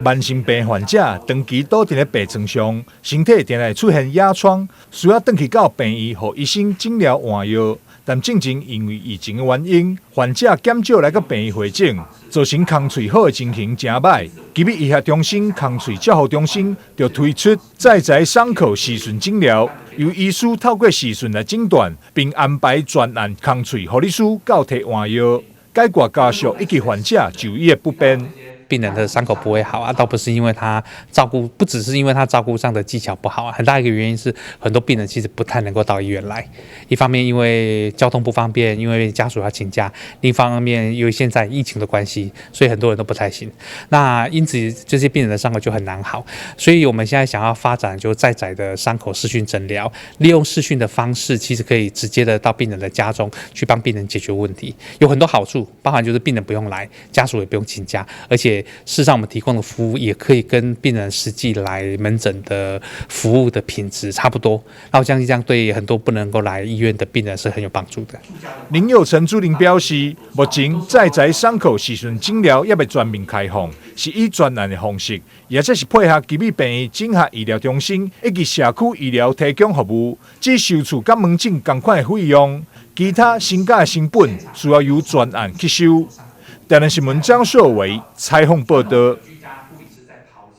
慢性病患者長期倒佇咧病床上，身體定會出現癢瘡，需要轉去到病院予醫生診療換藥。但進前因為疫情的原因，患者減少來到病院會診，造成空喙好的情形誠䆀。奇美醫學中心空喙照護中心就推出在宅傷口視訊診療，由醫師透過視訊來診斷，並安排專案空喙護理師到提換藥，解決家屬以及患者就醫的不便。病人的傷口不會好啊，倒不是因為他照顧，不只是因為他照顧上的技巧不好啊，很大一個原因是很多病人其實不太能夠到醫院來。一方面因為交通不方便，因為家屬要請假；另一方面因為現在疫情的關係，所以很多人都不太行。那因此這些病人的傷口就很難好。所以我們現在想要發展就在宅的傷口視訊診療，利用視訊的方式，其實可以直接的到病人的家中去幫病人解決問題，有很多好處，包含就是病人不用來，家屬也不用請假，而且事實上，我們提供的服務也可以跟病人實際來門診的服務的品質差不多。那我相信這樣對很多不能夠來醫院的病人是很有幫助的。林佑成主任表示，目前在宅傷口視訊診療猶未全面開放，是以專案的方式，也就是配合奇美病院整合醫療中心以及社區醫療提供服務，只收取佮門診仝款的費用，其他身價的成本需要由專案去收。台南新聞張碩偉採訪報道。